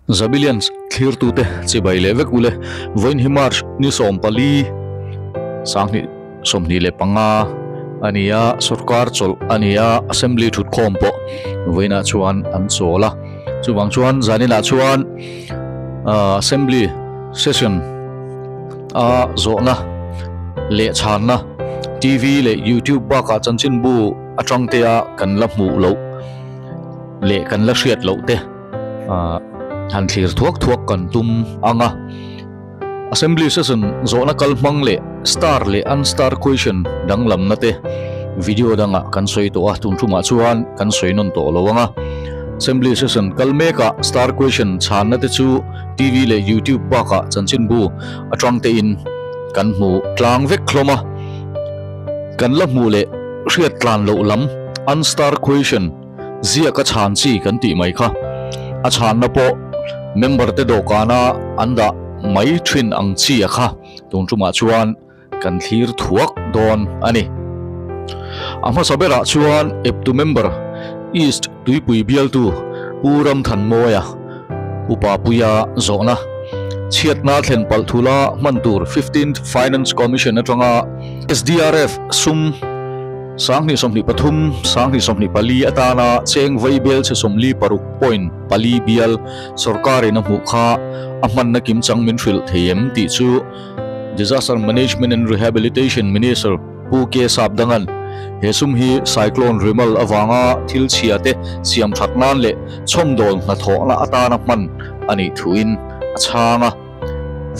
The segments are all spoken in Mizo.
Zabilians thlirtute chibai leh vek ule vawiin hi March ni 14 2025 a ni a, sorkar chawlh a ni a, Assembly thutkhawm pawh vawiinah chuan an chawl a, chuvang chuan zaninah chuan Assembly session a zawhna leh chhanna TV leh YouTube bakah chanchinbu atang te a kan la hmuh loh leh kan la hriat loh te han thlir thuak thuak kan tum ang a. Assembly session zawhna kal hmang leh star leh unstar question danglamna te video dangah kan sawi tawh a, tun thumah chuan kan sawi nawn tawh lo ang a. Assembly session kal mekah star question chhanna te chu TV leh YouTube bakah chanchinbu atang tein kan hmu tlang vek hlawm a. Kan la hmuh leh hriat tlan loh lam unstar question ziak a chhan chi kan tih mai kha. A chhanna pawh member te dawhkana an dah mai thin ang chi a kha tun tumah chuan kan thlir thuak dawn a ni. A hmasa berah chuan eptu member East Tuipui bialtu Pu Ramthanmawia Upa Puia zawhna chhiatna thlen palh thula hman tur Fifteenth Finance Commission atanga SDRF sum 2023, 2024 atana cheng vaibel chhe 46.4 bial sorkarin a hmuh kha a hmanna kim chang min hrilh thei em tih chu Disaster Management and Rehabilitation Minister Pu K Sapdangan he sum hi Cyclone Remal avanga thil chhia te siam that nan leh chhawmdawl hnathawhna atana hman a nih thuin a chhang a.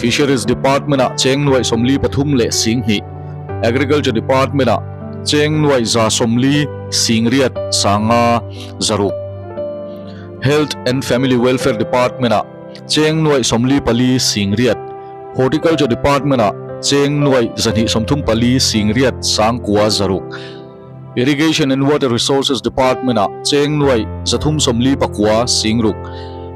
Fisheries Department-ah cheng nuaih 43 leh 20, Agriculture Department-ah cheng nuaih 140 singriat 500 6, Health and Family Welfare Department-ah cheng nuaih 44 singriat, Horticulture Department-ah cheng nuaih 234 singriat 9,000 6, Irrigation and Water Resources Department-ah cheng nuaih 349 6,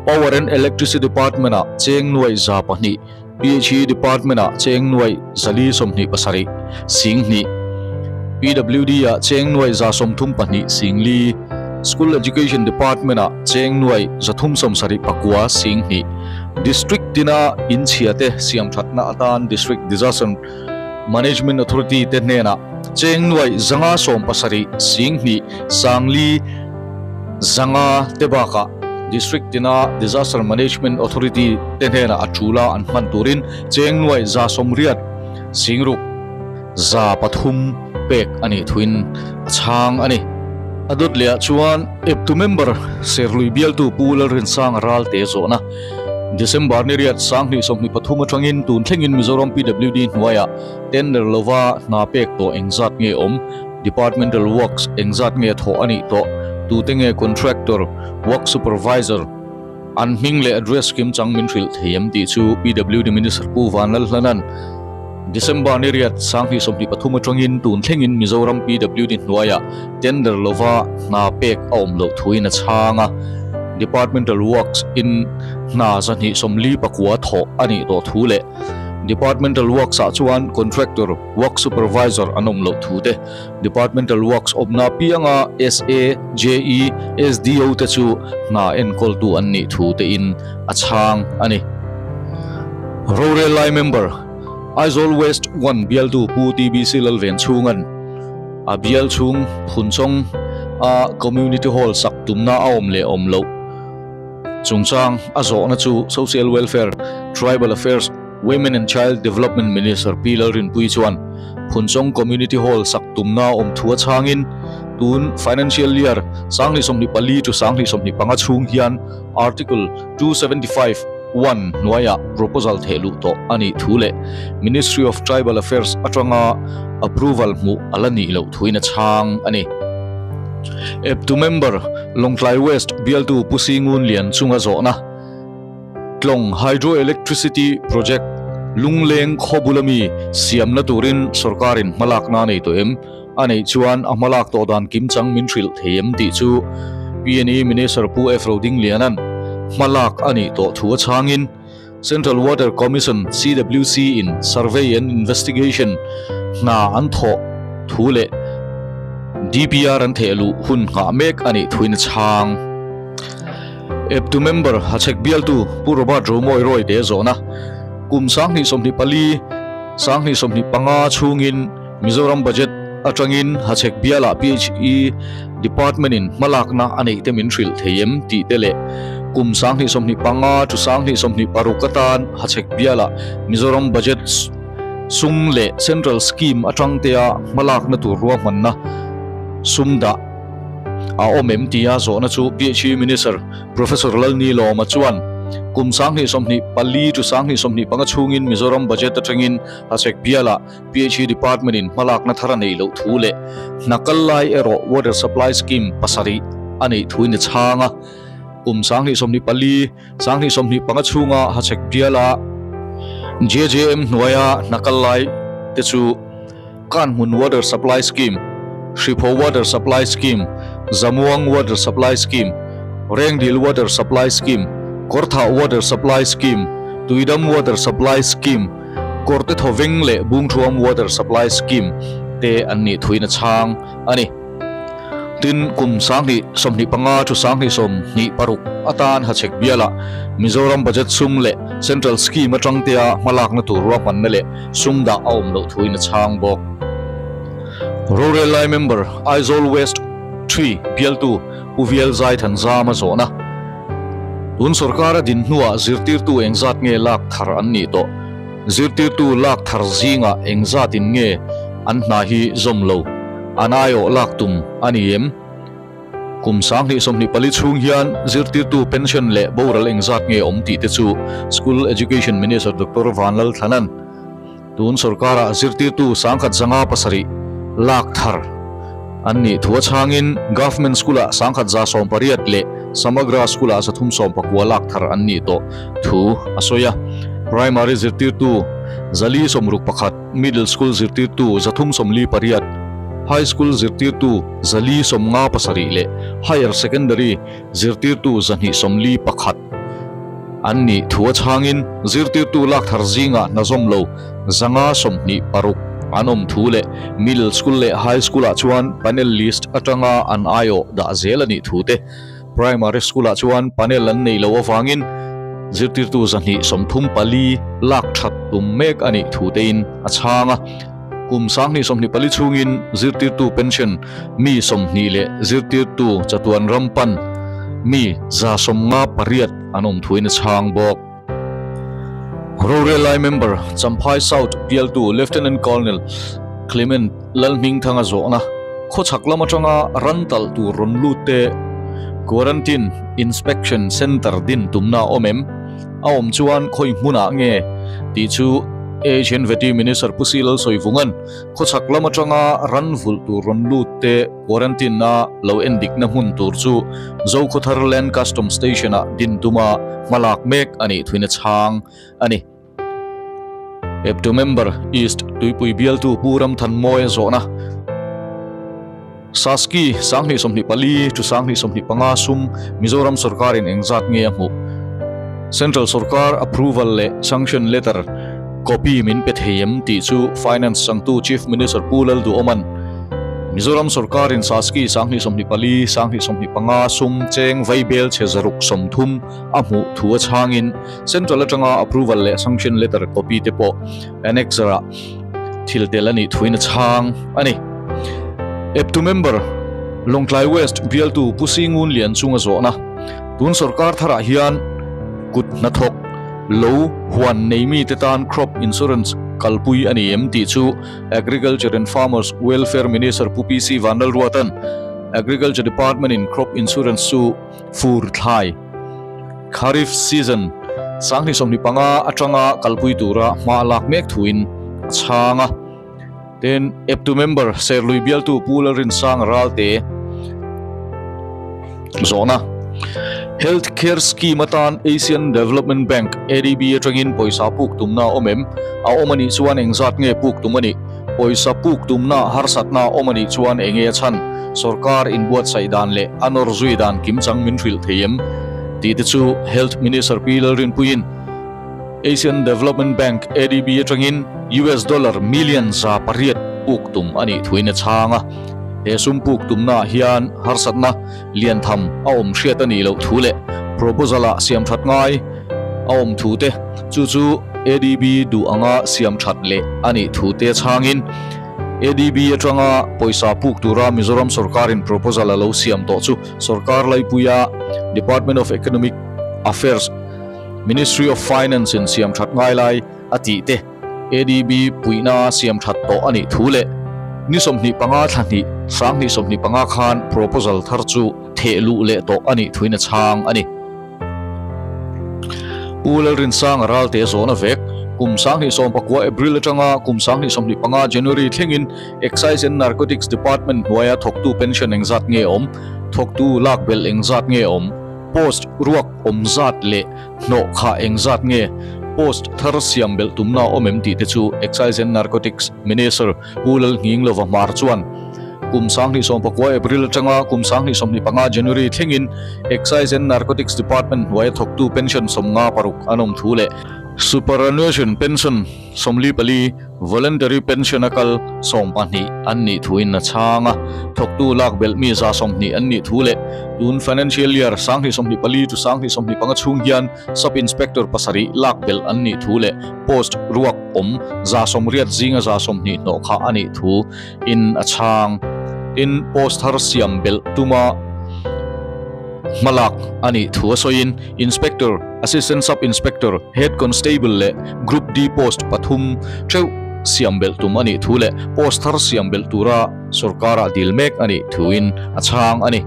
Power and Electricity Department-ah cheng nuaih 200, PHE Department-ah cheng nuaih 427 2, PWD-ah cheng nuaih 132 4, School Education Department-ah cheng nuaih 379 2, District tina inchhia te siam thatna atan District Disaster Management Authority te hnenah cheng nuaih 517 2 4 500 te bakah District tina Disaster Management Authority te hnenah a tula an hman turin cheng nuaih 180 6 300 pek a nih thuin a chhang a ni. A dawt lehah chuan eptu member Serlui bialtu Pu Lalrinsanga Ralte zawhna December ni riat 2023 atangin tun thlengin Mizoram PWD hnuaiah tender lova hna pek tawh engzat nge awm, departmental works engzat nge thawh a nih tawh, tute nge contractor, work supervisor, an hming leh address kim chang min hrilh thei em tih chu PWD Minister Pu Vanlalhlanan December ni riat 2023 atangin tun thlengin Mizoram PWD hnuaiah tender lova hna pek a awm loh thuin a chhang a. Departmental Works in hna 249 thawh a nih tawh thu leh Departmental Works ah chuan Contractor, Work Supervisor an awm loh thu te, Departmental Works awmna pianga SA, JE, SDO te chu hna enkawltu an nih thu te in a chhang a ni. Rorel lai member, Aizawl West 1 bialtu Pu TBC Lalven chhungan a bial chhung Phunchawng a Community Hall sak tumna a awm leh awm loh chungchang a zawhna chu Social Welfare, Tribal Affairs, Women and Child Development Minister Pi Lalrinpui chuan Phunchawng Community Hall sak tumna a awm thu a chhangin tun Financial Year 2024 to 2025 chhung hian Article 275 1 hnuaiah proposal thehluh tawh a nih thu leh Ministry of Tribal Affairs atanga approval hmuh a la nih loh thuin a chhang a ni. Eptu member Lawngtlai West bialtu Pu Singun Lian chunga zawhna Tlawng Hydroelectricity Project Lungleng khawbula mi siamna turin sorkarin hmalakna a nei tawh em? A neih chuan a hmalak tawh dan kim chang min hrilh thei em tih chu PNE Minister Pu F Rodingliana'n hmalak a nih tawh thu a chhangin Central Water Commission, CWC, in survey and investigation hna an thawh thu leh DPR an thehluh hun nghah mek a nih thuin a chhang. Eptu member Hachhek bialtu Pu Robert Romawi Royte zawhna kum 2024, 2025 chhungin Mizoram Budget atangin Hachhek bialah PHE Department-in hmalakna a neih te min hrilh thei em tih te leh kum 2025 to 2026 atan Hachhek bialah Mizoram Budget sum leh Central Scheme atang tea hmalakna tur ruahmanna sum dah a awm em tia zawhna chu PHE Minister Professor Lalnilawma chuan kum 2024 to 2025 chhungin Mizoram Budget atangin Hachhek bialah PHE Department in hmalakna thar a neih loh thu leh hna kal lai erawh Water Supply Scheme pasarih a neih thuin a chhang a. Kum 2024, 2025 chhunga Hachhek biala JJM hnuaia hna kal lai te chu Kanhmun Water Supply Scheme, Hriphaw Water Supply Scheme, Zamuang Water Supply Scheme, Rengdil Water Supply Scheme, Kawrthah Water Supply Scheme, Tuidam Water Supply Scheme, Kawrte Thawveng leh Bungthuam Water Supply Scheme te an nih thuin a chhang a ni. Tin, kum 2025 to 2026 atan Hachhek bialah Mizoram Budget sum leh Central Scheme atangtea hmalakna tur ruahmanna leh sum dah a awm loh thuin a chhang bawk. Rorel lai member Aizawl West 3 bialtu Pu Vial Zaithanzama zawhna Tun sorkara din hnuah zirtirtu engzat nge lak thar an nih tawh? Zirtirtu lak thar zingah engzatin nge an hna hi zawm lo? An aiawh lak tum a ni em? Kum 2024 chhung hian zirtirtu pension leh boral engzat nge awm tih te chu School Education Minister Doctor Vanlalthlanan Tun sorkarah zirtirtu 1107 lak thar an nih thu a chhangin Government School-ah 1118 leh Samagra School-ah 319 lak thar an nih tawh thu a sawi a. Primary zirtirtu 461, Middle School zirtirtu 348, High School zirtirtu 457 leh Higher Secondary zirtirtu 241 an nih thu a chhangin zirtirtu lak thar zingah hna zawm lo 526 an awm thu leh Middle School leh High School-ah chuan panel list atanga an aiawh dah zel a nih thu te, Primary School-ah chuan panel an neih loh avangin zirtirtu 234 lak that tum mek a nih thu tein a chhang a. Kum 2024 chhungin zirtirtu pension mi 20 leh zirtirtu chatuan ram pan mi 158 an awm thuin a chhang bawk. Rorel lai member Champhai South bialtu Lieutenant Colonel Clement Lalhmingthanga zawhna khawchhak lam atanga ran talh tur rawn lut te Quarantine Inspection Centre din tumna a awm em? A awm chuan khawi hmunah nge tih chu AHN Vety Minister Pu Si Lalsawivunga'n khawchhak lam atanga ran vulh tur rawn lut te quarantine a lo endikna hmun tur chu Zokhawthar Land Custom Station ah din tuma hmalak mek a nih thuin a chhang a ni. Eptu member East Tuipui bialtu Pu Ramthanmawia zawhna Saski 2024 to 2025 sum Mizoram sorkarin engzat nge a hmuh? Central sorkar approval leh sanction letter copy min pe thei em tih chu Finance changtu Chief Minister Pu Lalduhoman Mizoram sorkarin Saski 2024, 2025 sum cheng vaibel chhe 630 a hmuh thu a chhangin Central atanga approval leh sanction letter copy te pawh annexure-ah thil tel a nih thuin a chhang a ni. Eptu member Lawngtlai West bialtu Pu Singun Lian chunga zawhna tun sorkar tharah hian kut hnathawk lo huan nei mite tan crop insurance kalpui a ni em tih chu Agriculture and Farmers Welfare Minister Pu PC Vanlalruatan Agriculture Department in crop insurance chu fur thlai Kharif season 2025 atanga kalpui tura hma lak mek thuin a chhang a. Tin, eptu member Serlui bialtu Pu Lalrinsang Ralte zawhna Health Care Scheme atan Asian Development Bank, ADB, atangin pawisa puk tumna a awm em? A awm a nih chuan engzat nge puk tum a nih? Pawisa puk tumna harsatna a awm a nih chuan enge a chhan? Sorkar inbuatsaih dan leh a nawr zui dan kimchang min hrilh thei em? Tih te chu Health Minister Pi Lalrinpuiin Asian Development Bank, ADB, atangin US dollar million 800 puk tum a nih thuin a chhang a. He sum puk tumnaah hian harsatna lian tham a awm hriat a nih loh thu leh Proposal ah siam that ngai a awm thu te, chu chu ADB duh anga siam that leh a nih thu te chhangin ADB atanga pawisa puk tura Mizoram sorkarin proposal a lo siam tawh chu sorkar laipuia Department of Economic Affairs, Ministry of Finance in siam that ngai lai a tih te ADB puihna siam that tawh a nih thu leh ni 25 thla hnih 2025 khan proposal thar chu theh luh leh tawh a nih thuin a chhang a ni. Pu Lalrinsanga Ralte zawhna vek, kum 2019 April atanga kum 2025 January thlengin Excise and Narcotics Department hnuaia thawktu pension engzat nge awm, thawktu lak belh engzat nge awm, post ruak awm zat leh hnawh khah engzat nge, post thar siam belh tumna awm em tih te chu Excise and Narcotics Minister Pu Lalnghinglova Hmar chuan kum 2019 April atanga kum 2025 January thlengin Excise and Narcotics Department hnuaia thawktu pension 56 an awm thu leh Superannuation pension 44, Voluntary pension a kal 12 an nih thuin a chhang a, thawktu lak belh mi 120 an nih thu leh tun financial year 2024 to 2025 chhung hian Sub Inspector pasarih lak belh an nih thu leh post ruak awm 180 zinga 120 hnawh kha a nih thu in a chhang. Tin, post thar siam belh tuma hmalak a nih thu a sawiin Inspector, Assistant Sub Inspector, Head Constable leh Group D post pathum theuh siam belh tum a nih thu leh post thar siam belh tura sorkara dil mek a nih thuin a chhang a ni.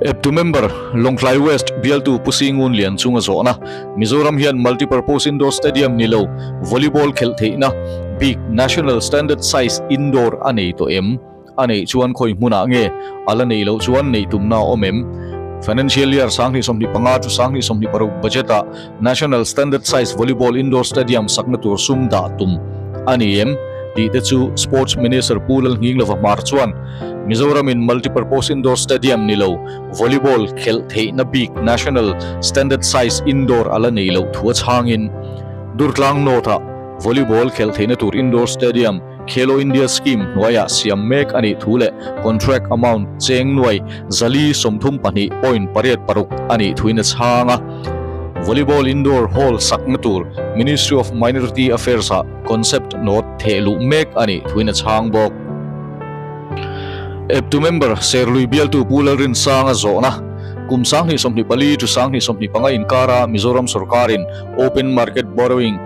Eptu member, Lawngtlai West bialtu Pu Singun Lian chunga zawhna, Mizoram hian multipurpose indoor stadium ni lo, volleyball khelh theihna bik national standard size indoor a nei tawh em? A neih chuan khawi hmunah nge? A la neih loh chuan neih tumna a awm em? Financial year 2025 to 2026 budget-ah national standard size volleyball indoor stadium sakna tur sum dah tum a ni em? Tih te chu Sports Minister Pu Lalnghinglova Hmar chuan Mizoramin multipurpose indoor stadium ni lo, volleyball khelh theihna bik national standard size indoor a la nei loh thu a chhangin Durtlang North-ah volleyball khelh theihna tur indoor stadium Khelo India Scheme hnuaiah siam mek a nih thu leh contract amount cheng nuai 432.86 a nih thuin a chhang a. Volleyball indoor hall sakna tur Ministry of Minority Affairs-ah concept note theh luh mek a nih thuin a chhang bawk. Eptu member Serlui bialtu Pu Lalrinsanga zawhna, kum 2024 to 2025 inkara Mizoram sorkarin Open Market Borrowing,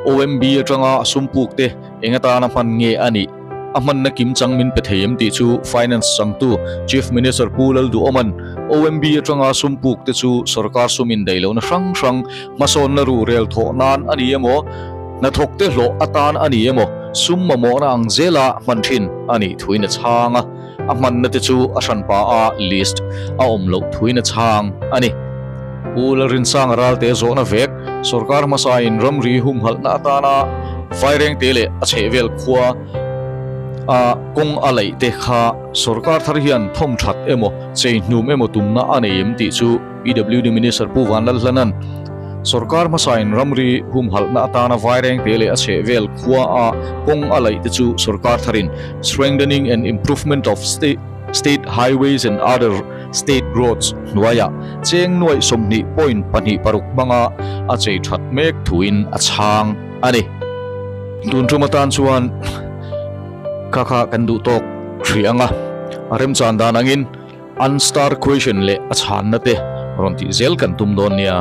OMB, atanga a sum puk te eng atana hman nge a nih? A hmanna kim chang min pe thei em tih chu Finance changtu Chief Minister Pu Lalduhawman OMB atanga sum puk te chu sorkar sum indaih lohna hrang hrang hmasawnna ru rel thawh nan a ni emaw, hnathawk te hlawh atan a ni emaw, sum mamawhna ang zela hman thin a nih thuin a chhang a, a hmanna te chu a hranpa a list a awm loh thuin a chhang a ni. Pu Lalrinsanga Ralte zawhna vek, sorkar hmasain ramri humhalhna atana Vairengte leh a chhehvel khua a kawng a laih te kha sorkar thar hian thawm that emaw, chei hnum emaw tumna a nei em tih chu PWD Minister Pu Vanlalhlanan sorkar hmasain ramri humhalhna atana Vairengte leh a chhehvel khua a kawng a laih te chu sorkar tharin Strengthening and Improvement of State Highways and Other State Roads hnuaiah cheng nuaih 20.26 hmanga a chei that mek thuin a chhang a ni. Tun tum atan chuan kha kha kan duh tawk hrih ang a, a remchan dan angin unstar question leh a chhanna te rawn tih zel kan tum dawn nia.